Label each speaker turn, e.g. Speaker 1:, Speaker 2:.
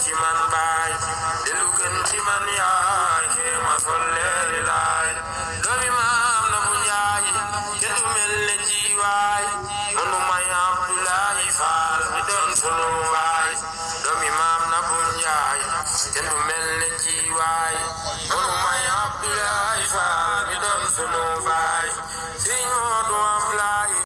Speaker 1: Ci man baay delu gën ci man yaay ke ma sol